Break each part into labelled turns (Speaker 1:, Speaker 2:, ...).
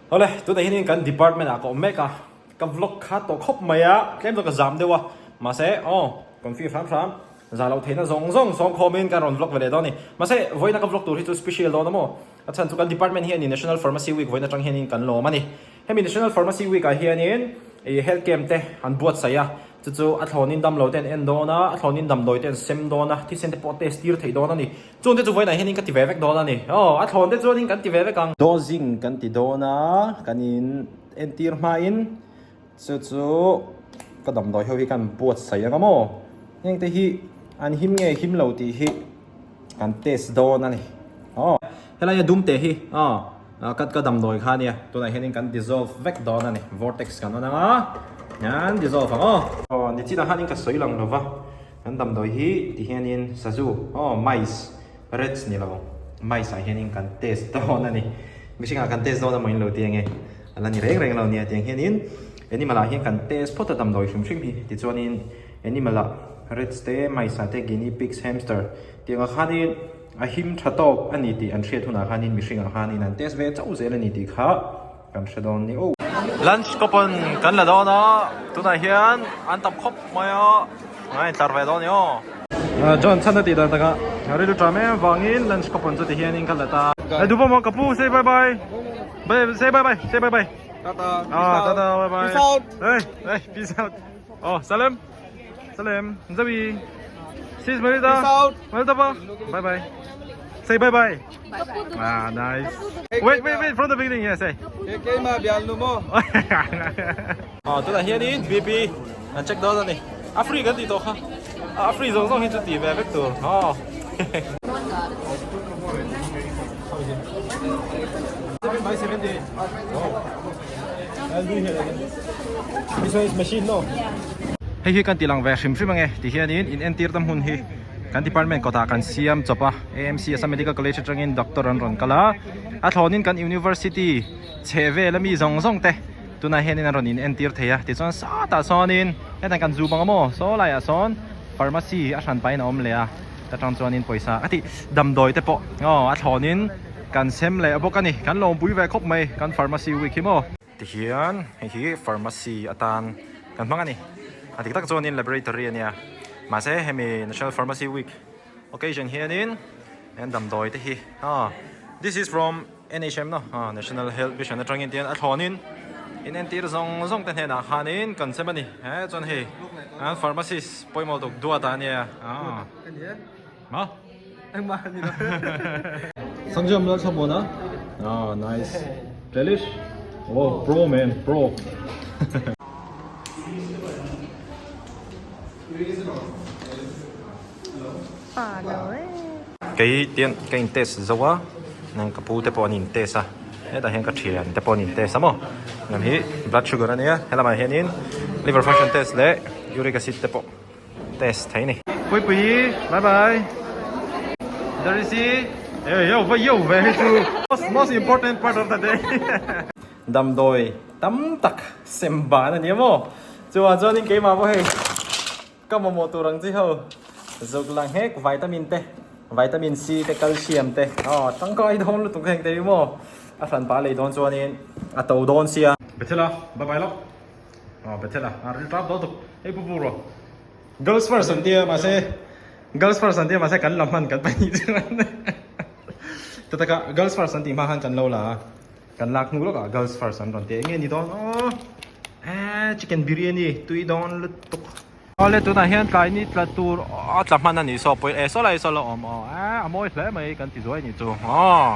Speaker 1: Awle, tunah hianin kan department ah ka awm mek a, ka vlog kha tawh khawp mai a, tlem zawk ka zam deuh a, mahse aw confi hram hram, za loh theihna zawng zawng sawm khawmin kan rawn vlog ve leh dawn a ni. Mahse, vawiina ka vlog tur hi chu special dawn a maw? A chhan chu kan department hianin National Pharmacy Week vawiin atang hianin kan lawm a ni. Hemi National Pharmacy Week ah hianin ih health camp te an buatsaih a, chu chu a thlawnin damlo te an en dawn a, a thlawnin damdawi te an sem dawn a, thisen te pawh test tir theih dawn a ni. Chung te chu vawiinah hianin ka ti ve vek dawn a ni. Aw, a thlawn te chuanin kan ti ve vek ang. Dosing kan ti dawn a, kan in entir hmain chu chu ka damdawi ho hi kan buatsaih ang a maw? Heng te hi an him nge him lo tih hi kan test dawn a ni. Aw, helai a dum te hi aw ka ka damdawi kha ania tunah hianin kan dissolve vek dawn a ni. Vortex kan on ang a, an dissolve ang aw. Aw, nichinah khanin ka sawi lang lo va. Kan damdawi hi ti hianin sazu aw mice rats ni lo mice ah hianin kan test dawn a ni mihring ah kan test dawn emaw in lo ti ange a la ni reng reng lo nia tiang hianin animal ah hian kan test phawt a damdawi hrim hrim hi tichuanin animal ah rats te mice ah te guinea pigs hamster tiang ah khanin a him tha tawk a ni tih an hriat hunah khanin mihring ah khanin an test ve chauh zel a ni tih kha. Kan hre dawn ni aw. Lunch coupon kan la dawn a, tunah hian an tam khawp mai a, a intlar ve dawn ni aw. John chhan a tih dan takah rilru ṭam em vangin lunch coupon chu ti hianin ka la ta. Hei duh pawh maw ka pu say bye bye. Bye say bye bye say bye bye.
Speaker 2: Tata.
Speaker 1: Ah tata bye bye.
Speaker 2: Peace out.
Speaker 1: Hey hey peace out. Oh Salem. Salem Zawi. Sis Marita.
Speaker 2: Peace out.
Speaker 1: Marita pa. Bye bye. Say bye bye. Ah, nice. Wait, wait, wait, from the beginning, yeah, say.
Speaker 2: Keima bial nu mo.
Speaker 1: Ah, tunah hianin BP an check dawn a ni. A free kan tih tawh kha. A free zawng zawng hi chu tih ve vek tur. Aw. 7 by 70. Oh. I'll do here again. This one is machine, no? Hei hi kan tih lang ve hrim hrim ange ti hianin in entir tam hun hi Kan department kawtah kan siam chawp a, AMC Assam Medical College atangin doctor an rawn kal a, a thlawnin kan university chheh vel ami zawng zawng te tunah hianin an rawn in entir thei a, tichuan satah sawnin hetah kan zu bang a maw saw laiah sawn pharmacy a hran pahin a awm leh a, ta tang chuanin pawisa a tih damdawi te pawh aw a thlawnin kan sem leh bawk a ni, kan lawmpui ve khawp mai kan pharmacy week hi maw. Tihian hei hi pharmacy atan kan hmang a ni. A dik tak chuanin laboratory a nia. Mahse hemi National Pharmacy Week occasion hianin an damdawi te hi ah this is from NHM no ah National Health Mission atangin tian a thlawnin in entir zawng zawng te hnenah khanin kan sem a ni. He chuan hei an pharmacist pawimawh tuk duat a nia ah. Ma?
Speaker 2: Engmah ni lo.
Speaker 1: Sangjam la tha mona. Ah, nice. Relish. Oh, pro man, pro. Kei tian ka in test zo a, nang ka pu te pawh an in test a, hetah hian ka thian te pawh an in test a maw. Nang hi blood sugar a nia, helamah hianin liver function test leh uric acid te pawh. Test thei ni. Pui pui bye bye. Darisi eh yo va yo ve hei chu most most important part of the day. Damdawi tam tak sem ban a ni maw chuan chuanin keimah pawh hei ka mamawh tur ang chi ho zuk lang hek vitamin te vitamin C te calcium te aw tangkai dawn lutuk heng te hi maw a hran pah lei dawn chuanin a to dawn sia. Bethel-a bye bye lawk. Aw Bethel a a ril tap dawn tuk hei pu pu rawh girls first an tia mahse girls first an tia mahse kan la hman kan pahnih chuan ta taka girls first an tih hma khan kan lo la a kan lak hnu lawkah girls first an rawn ti eng nge ni dawn aw eh chicken biryani tui dawn lutuk awle tunah hian tlai ni tla tur a tla hman a nih saw pawh eh saw lai saw la awm aw eh a mawi hle mai kan ti zuai a nih chu aw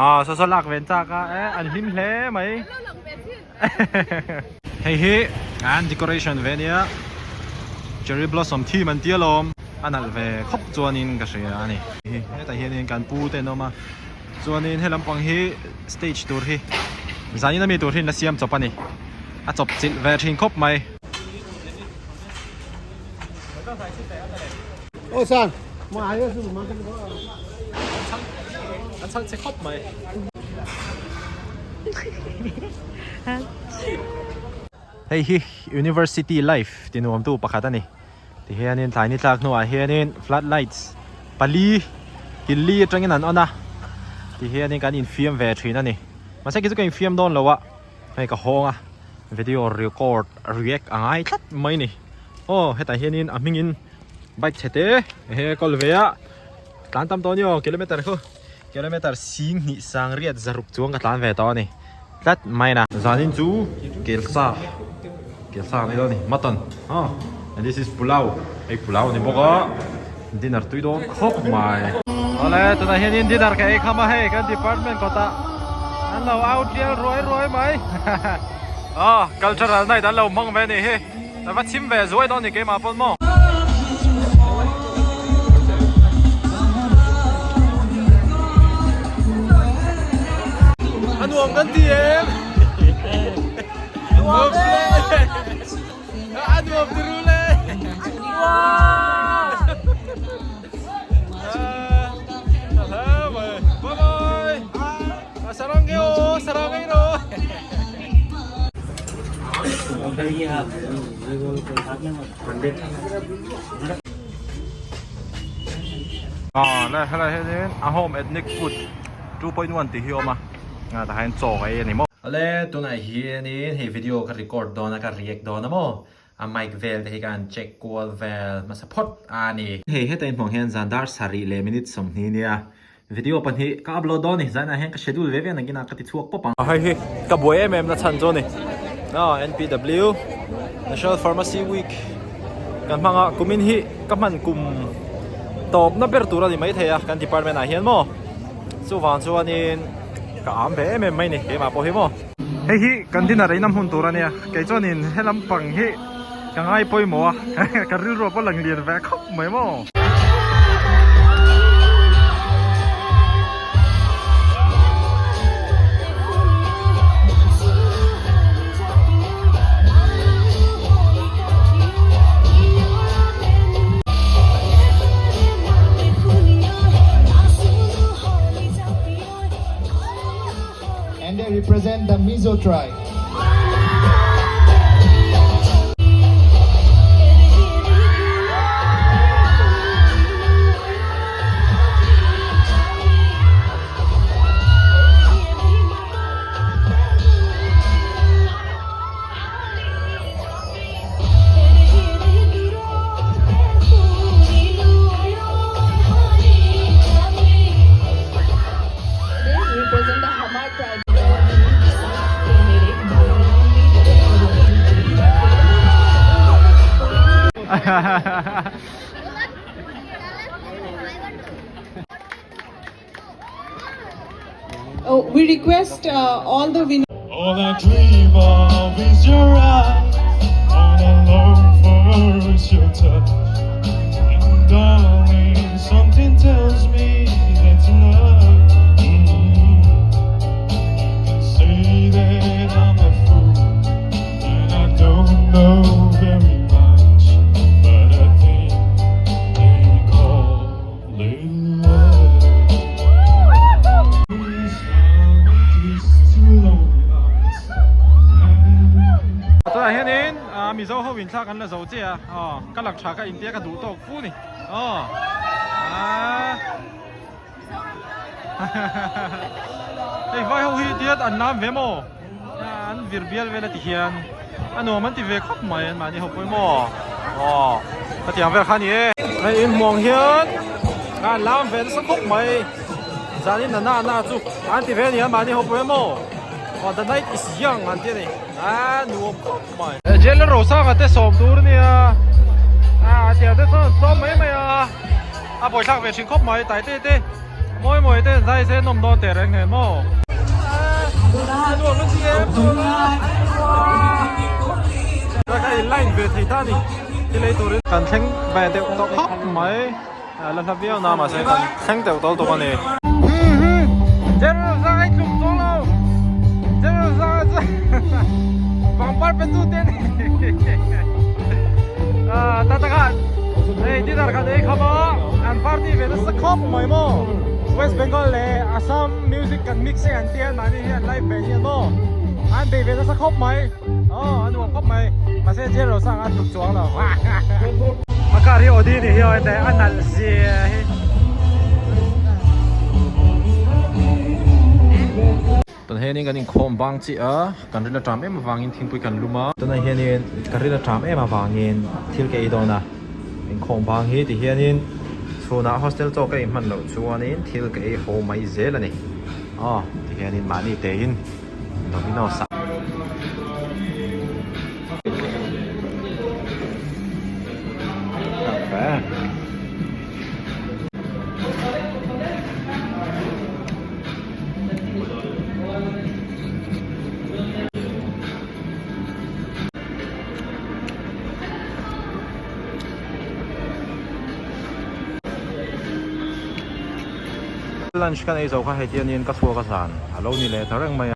Speaker 1: ah saw saw lak ven chak a eh an hlim hle mai. Hei hi an decoration ve ania cherry blossom theme an tia lawm a nalh ve khawp chuanin ka hria a ni. Hetah hianin kan pu te an awm a chuanin he lampang hi stage tur hi zanin ami tur hi an la siam chawp a ni a chawp chilh ve thin khawp mai. An chhang che khawp mai. Hei hi University life ti nuamtu pakhat a ni. Tihianin thlai ni tlak hnuah hianin flood lights pali kil li atangin an on a. Tihianin kan infiam ve thin a ni. Mahse khi chu ka infiam dawn lo a. Hei ka hawng a video record react a ngai tlat mai ni. Aw hetah hianin a hmingin bike chhe te he kawl ve a tlan tam tawh a ni aw kilometer khu kilometer sing hnih sang riat zaruk chuang ka tlan ve tawh a ni tlat mai na. Zanin chu kelsa kelsa a ni dawn a ni mutton aw and this is pulao hei pulao a ni bawk a dinner tui dawn khawp mai. Awle tunah hianin dinner ka ei kham a hei kan department kawtah an lo out rial ruai ruai mai aw cultural night an lo hmang ve a nih hi. Ka va chhim ve zuai dawn ni keimah pawn maw. A nuam kan ti em? Nuam e! A nuam ti rul e! Bye bye! Sarang ke o, sarang ei ro. Ah, le helai hianin a home ethnic food 2.1 tih hi a awm a, ah tah hian chaw ka ei a ni maw. Ale tunah hianin hei video ka record dawn a ka react dawn a maw a mic vel te hi ka han check kual vel hmasa phawt a ni. Hei heta inhmuh ang hian zan dar sarih leh minute 20 nia Video pahnih ka upload dawn a ni, zainah hian ka schedule ve ve nakinah ka ti chhuak pawp ang. Hei hi ka buai em em na chhan chu a ni, NPW, National Pharmacy Week kan hmang a, kumin hi ka hman kum tawpna ber tur a ni maithei a kan department ah hian maw, chuvang chuanin ka am ve em em mai ni keimah pawh hi maw. Hei hi kan dinner eina hmun tur a nia, kei chuanin helam pang hi Ka ngai pawimawh a, ka rilru pawh lang lian ve khawp mai maw.
Speaker 3: And they represent the Mizo tribe.
Speaker 4: Oh, we request uh, all the winners.
Speaker 5: All I dream of is your eyes. All I long for is your touch. And darling, something tells me that's enough. Mm. You can say that I'm a fool, and I don't know very much, but I think they call it love.
Speaker 1: Tunah hianin Mizo ho in thla kan la zo chiah a, aw ka lak tha ka intia ka duh tawk fu ni aw aaa hei vai ho hi tiat an lam ve maw an vir bial vel a ti hian a nuam an ti ve khawp mai an mahni ho pawh maw aw ka tiang vel kha a ni e. Hei inhmuang hian an lam ve nasa khawp mai. Zanin na na na chu an ti ve a ni a mahni ho pawh emaw aw the night is young an ti a ni a nuam khawp mai. Jail Rosanga te sawm tur a nia a tiang te chuan an sawm mai mai a a buaithlak ve thin khawp mai tai te te mawi mawi te zai se nawm dawn teh reng nen maw. A nuam a ti em ka in line ve thei ta a ni thil ei turin. Kan thleng ve deuh tawh khawp mai. A la hla viau na mahse kan thleng deuh tawlh tawh a ni. General Zang ai tluk tawh lo. General Zang chu pangpar pe tu te ni. Ah ta ta khan hei dinner khan ei kham a an party ve nasa khawp mai maw. West Bengal leh Assam music kan mix e an tia mahni hian live band hian maw an bei ve nasa khawp mai. Aw a nuam khawp mai mahse General Zang a tluk chuang lo. A car hi Audi ni hi aw hete a nalh zia hi. Tunah hianin kan inkhawm bang chiah a, kan ril a ṭam em avangin thingpui kan lum a. Tunah hianin ka ril a ṭam em avangin thil ka ei dawn a, inkhawm bang hi ti hianin chhunah hostel chaw ka ei hman loh chuanin thil ka ei haw mai zel a ni. Aw ti hianin mahni tein Domino's ah. Lunch kan ei zo kha hei tianin ka chhuak a zan a lo ni leh ta reng mai a.